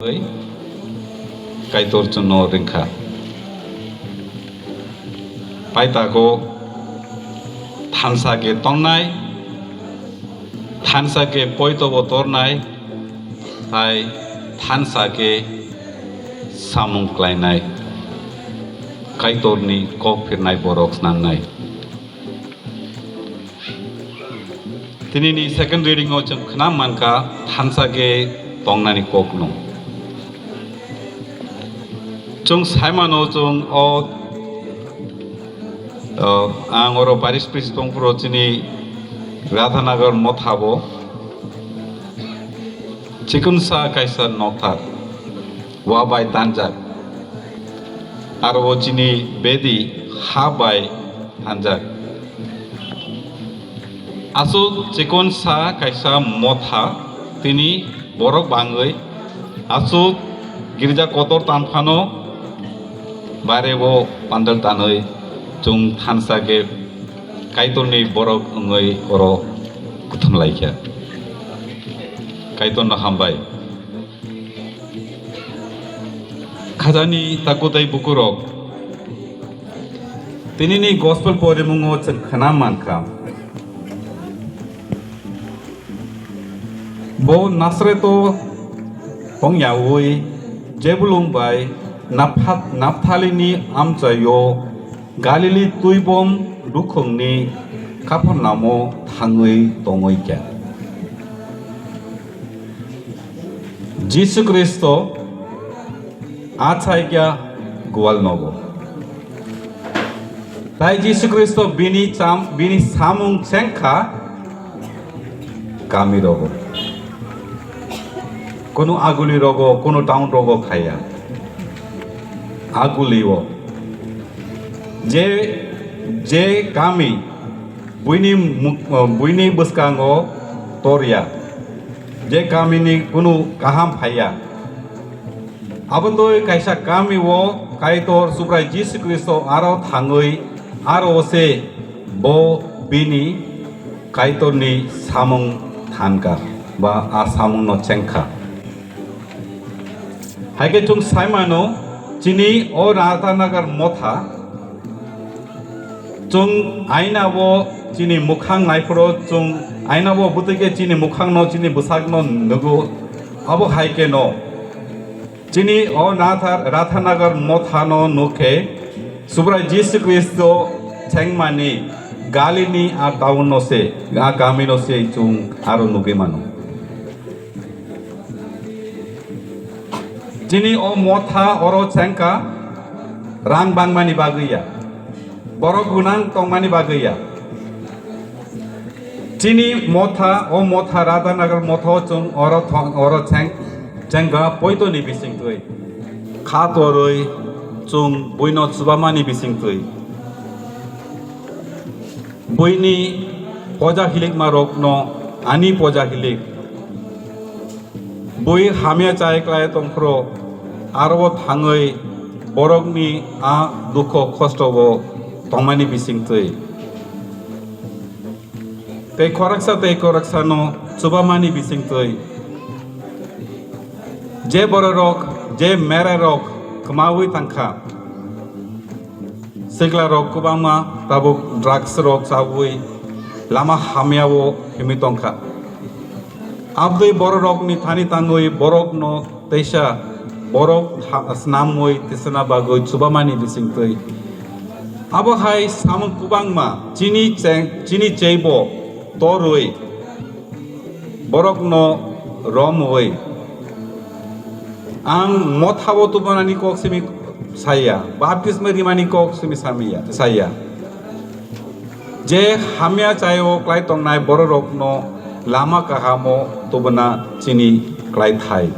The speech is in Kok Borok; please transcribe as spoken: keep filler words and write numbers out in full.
Kaitor chwngno ringkha. Paitako thansa khe tongnai, thansa khe poitobo tornai, tai thansa khe samung klainai, Kaitorni kok phirnai borok snamnai. Tinini second reading o chwng khna mankha thansa khe tongnani kokno. Chwng saimano chwng o, o, ang oro parish priest tongphuru chini Radhanagar mothabo chikonsa kaisa nokthar wa bai danjak. Aro o chini bedi ha bai thanjak. Aswk chikonsa kaisa motha, tini borok bangwi aswk girja kotor tanphano barebo pandal tanwi chwng thansa khe Kaitorni borok wngwi oro kuthum laikha. Kaitorno hambai. Khajani takutai bukurok, tinini gospel porimungo chwng khna mankha. Bo Nasreto tongyaui Jebulung bai Naphat-, Napthalini amchaio Galili twibom rukhungni Kapharnamo thangwi tongwi kha. Jisu Khristo achaikha gwal nogo. Tai Jisu Khristo bini cham-, bini samung chengkha kami rogo. Kunu aguli rogo, kunu town rogo khaya. Aguli o. Je, je kami buini muk-, buini bwskango torya. Je kamini kunu kaham phaiya. Abotwi kaisa kami o Kaitor Subrai Jisu Khristo aro thangwi aro se bo bini Kaitorni samung thanka ba a samungno chengkha. Haikhe chwng saimano chini o Radhanagar motha Chwng aina o chini mwkhang naiphuru, chwng aina o bwtwi khe chini mwkhangno, chini bwsakno nugo. Abo hai khe no chini o Nathar-, Rathanagar mothano nuk khe Subrai Jisu Khristo chengmani Galili a town no se, a kami no se chwng aro nugwi mano. Chini o motha oro chengkha rang bangmani bagwi ya, borok gwnang tongmani bagwi ya. Chini motha, o motha Radhanagar motha o chwng oro thong-, oro cheng-, chengkha poitoni bisingtwi. Kha torwi chwng buino chubamani bisingtwi. Buini poja hilikmarokno ani poja hilik. Bui hamya chai klai tongphuru, aro thangwi borokni a dukho khosto o tongmani bisingtwi. Tei khoroksa tei khoroksano chubamani bisingtwi. Je bororok, je merarok kwmawi tangkha. Siklarok kwbangma tabuk drugs rok chawi lama hamyao himwi tongkha. Abdui bororokni thani tangwi borokno teisa borok tha-, snamwi tisana bagwi chubamani bisingtwi. Abo hai samung kwbangma chini cheng-, chini cheibo torwi borokno romwi, ang mothao tubunani kok simi saya, baptisma rimani kok simi samiya, saya. Je hamya chaio klai tongnai bororokno lama kahamo tubuna chini klai thai.